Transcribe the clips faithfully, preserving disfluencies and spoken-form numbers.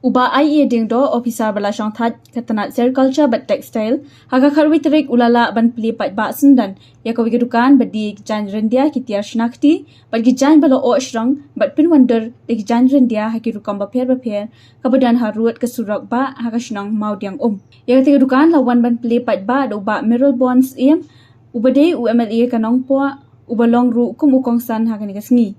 U Bah I A Diengdoh, ophisar ba la shongthait ka tnat Sericulture bad Textile, ha ka khatwei tarik u la lah ban plie paidbah syndon ïa kawei ka dukan ba die ki jaiñ ryndia ki tiar shna kti bad ki jaiñ ba la oh shrong bad pynwandur da ki jaiñ ryndia ha ki rukom bapher bapher, kaba don ha rud ka surok bah ha ka shnong Mawdiangum. Ïa kata ka dukan la wan ban plie paidbah da u Bah Mayralborn Syiem, uba dei u M L A ka Nongpoh, uba long ruh kum u kongsan ha kane ka sngi.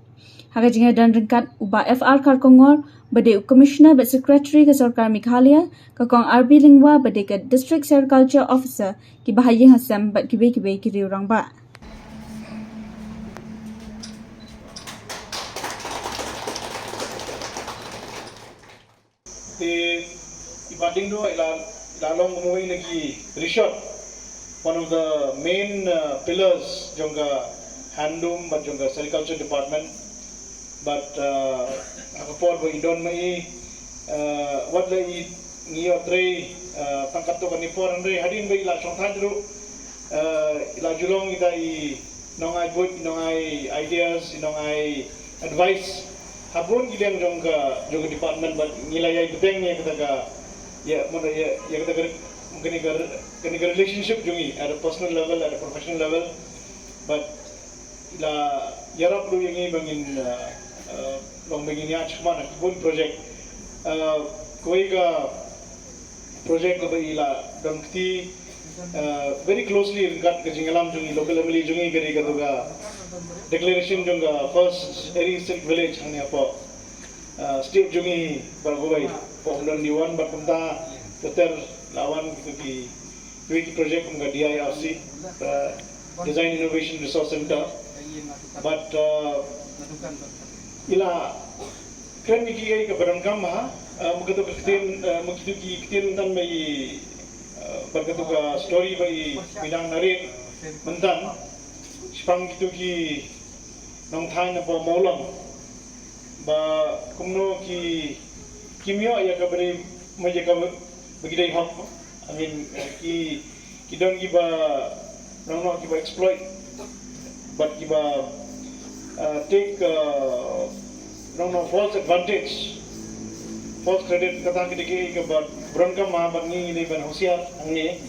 Ha ka jingïadon ryngkat u Bah F R Kharkongor, ba dei u Commissioner bad Secretary ka Sorkar Meghalaya, ka Kong R B Lyngwa, ba dei ka District Sericulture Officer, kiba ha ïing ha sem bad kiwei kiwei ki riew rangbah. Te i Bah Diengdoh i la, i la long kum uwei na ki rishot, one of the main, uh, pillars jong ka handloom bad jong ka sericulture department. But, uh, ha ka por ba i don ma i, uh, wat la i ngi ïoh trei, uh, tang katto katne por, hynrei hadien ba i la shongthait ruh, uh, i la ju long ita i nongai buit, i nongai ideas, i nongai advice ha bun ki liang jong ka, jong ka department, bad ngi la ïai bteng ïa kata ka, ïa, mano, ïa, ïa kata ka, kane ka, kane ka relationship jong ngi at a personal level, at a professional level. Bad la ïarap ruh ïa ngi ba ngin, uh, uh, long ba ngin ïaid shimkhmat ha ki bun project. Uh, kawei ka project kaba i la don kti, uh, very closely ryngkat ka jingïalam jong i local M L A jong i, ka dei kato ka declaration jong ka first Eri Silk Village hangne hapoh, uh, state jong i baroh kawei. Hapoh Umdon dei wan, bad kumta ter ter la wan kito ki, kiwei ki project kum ka D I R C, uh, Design Innovation Resource Center. Bad, uh, i la kren ïa kiei kiei kaba donkam ha, eh, ma kato ka ktien, eh, ma kito ki ktien mynta ba i, eh, bad kato ka story ba i Minang narrate mynta shaphang kito ki nongthaiñ napoh Mawlong. Ba kumno ki, kim ïoh ïa kaba dei, ma ïa kaba ki dei hok. I mean, eh, ki, ki don kiba, nongno kiba exploit, bad kiba, uh, take, uh, nongno false advantage, false credit, kata ka dei kaei kaba donkam ha, bad ngi, ngi dei ban husiar hangne.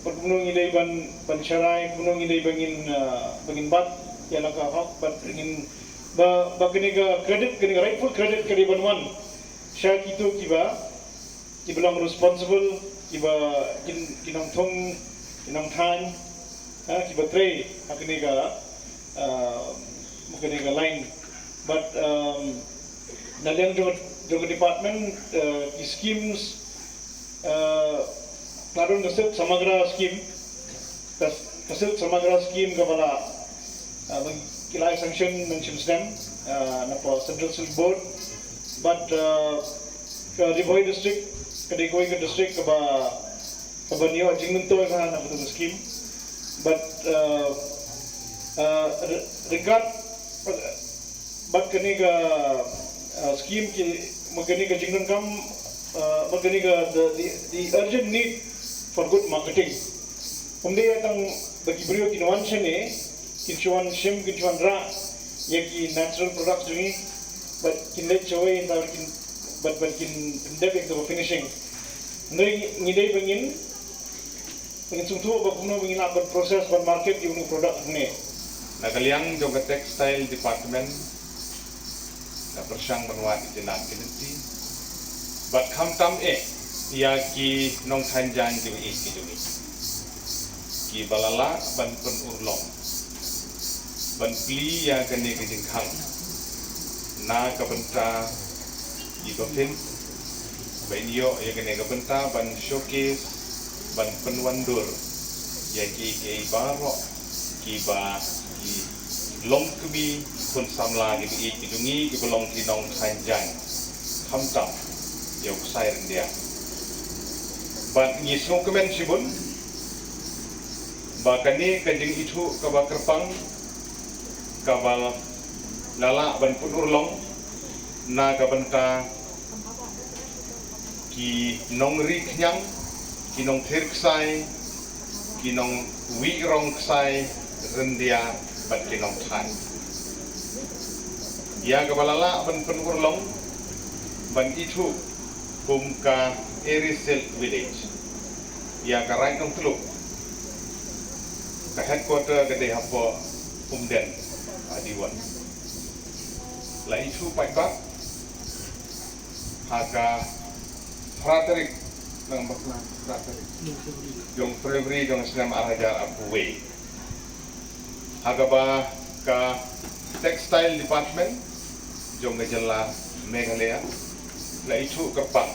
Bad kumno ngi dei ban, ban sharai, kumno ngi dei ba ngin, uh, ba ngin bat ïa la ka hok, bad ngin, ba, ba kane ka credit, kane ka rightful credit ka dei ban wan sha kito kiba, kiba long responsible, kiba, ki, ki nongthung, ki nongthaiñ, ha, kiba trei ha kane ka, ah, kane ka line. But, um, na liang jong, jong ka department, uh, ki schemes, uh, ka don ka Silk Samagra scheme, ka, ka Silk Samagra scheme kaba la, ah, ba ki la sanction mynshem snem, ah, napoh Central Silk Board. But, ah, ka Ri Bhoi District ka dei kawei ka district kaba, kaba ïoh jingmyntoi bha na kata ka scheme. But, ah, ah, re-, regard, bad kane ka, ah, scheme ki, ma kane ka jingdonkam, ah, ma kane ka, the, the, the urgent need for good marketing. Ym dei tang ba ki briew kin wan shane, kin shu wan shim, kin shu wan rah ïa ki natural products jong ngi, bad kin leit shawei, bad kin, bad, bad kin pyndep ïa ka finishing. Hynrei ngi dei ba ngin, ba ngin sngewthuh ba kumno ba ngin lah ban process, ban market ïa une u product hangne. Na ka liang jong ka textile department, nga pyrshang ban wad ïa ki lad ki lynti. Bad khamtam eh ïa ki nongthaiñ jaiñ kiba ïeit ki jong ngi, kiba la lah ban pynurlong, ban plie ïa kane ka jingkhang na ka bynta kiba phin, ban ïoh ïa kane ka bynta ban showcase, ban pynwandur ïa kiei kiei baroh kiba ki longkmie khun samla kiba ïeit ki jong ngi kiba long ki nongthaiñ jaiñ, khamtam ïa u ksai ryndia. Bad ngi sngewkmen shibun ba kane ka jingithuh kaba kyrpang kaba la lah ban pynurlong na ka bynta ki nongri khñiang, ki nongthir ksai, ki nongwih rong ksai ryndia bad ki nongthaiñ. Ïa kaba la lah ban pynurlong, ban ithuh Kum ka Eri Silk Village, ïa ka Raid Nongtluh, ka headquarter ka dei hapoh Umden, ha Diwon. La ithuh paidbah ha ka phra tarik, nang bakla phra tarik jong February jong snem ar hajar arphew wei. Ha kaba ka Textile Department jong ka jylla Meghalaya la ithuh kyrpang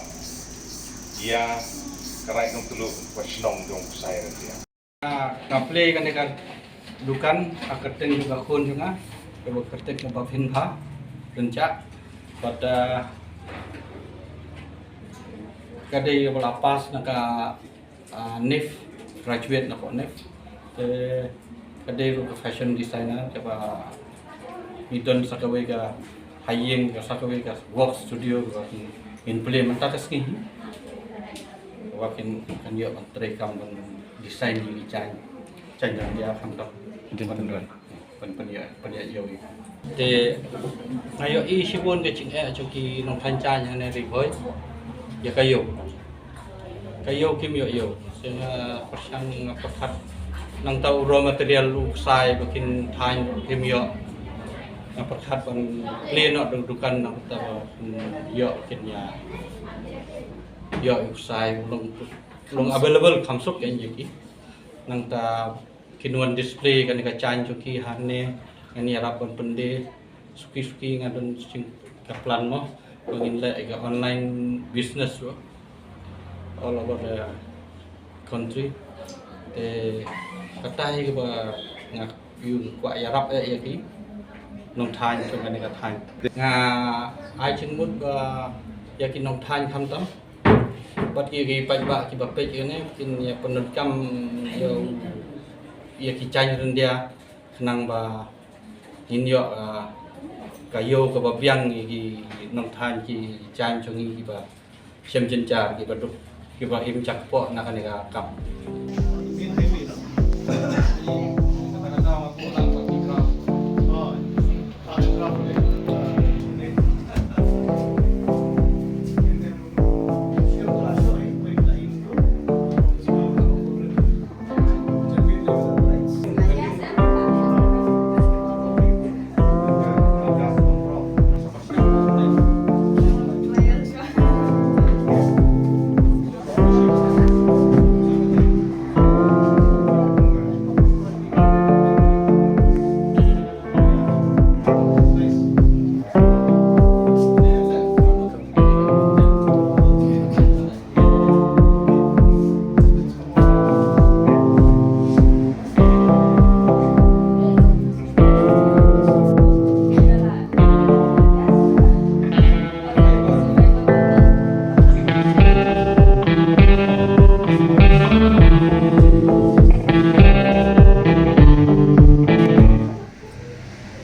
ïa ka Raid Nongtluh, ka shnong jong u Ksai Ryndia. Ka plie kane ka dukan ha kyrteng jong ka khun jong nga, kaba kyrteng ka Babhinbha Ryndia. Bad, ah, ka dei kaba la pass na ka ah, NIFT, graduate na ka NIFT. Te ka dei ruh ka fashion designer, kaba ngi don sa kawei ka ha ïing, ka sa kawei ka work studio kaba ngin plie mynta ka sngi. Kaba kin, kan ïoh ban trei kam ban design ïa ki jaiñ, jaiñ Ryndia khamtam. Jaiñ Ryndia. Pyn, pynïa, pynïa ïa u. Te nga ïohi shibun ka jingeh jong ki nongthaiñ jaiñ hangne Ri Bhoi ïa ka ïew. Ka ïew kim ïoh ïew. Te nga pyrshang, nga pyrkhat nangta u raw material, u ksai ba kin thaiñ kim ïoh. Nga pyrkhat ban plie noh da u dukan nangta ba kin ïoh, kin ïa ïoh u ksai u long, long available kham suk ïa ki. Nangta kin wan display kane ka jaiñ jong ki hangne, ngan ïarap ban pynde suki suki. Nga don jing ka plan mo ba ngin leh ka online business ruh all over the country. Te kata hi kaba nga kwah ïarap ïa ki nongthaiñ jong kane ka thaiñ. Nga ai jingmut ba ïa ki nongthaiñ khamtam bad ki, ki paidbah kiba peit kane kin ïa pyndonkam ïa u, ïa ki jaiñ Ryndia khnang ba ngin ïoh, ah, ka ïew kaba biang ïa ki nongthaiñ, ki jaiñ jong ngi kiba shem jynjar, kiba duk, kiba im jakpoh na kane ka kam.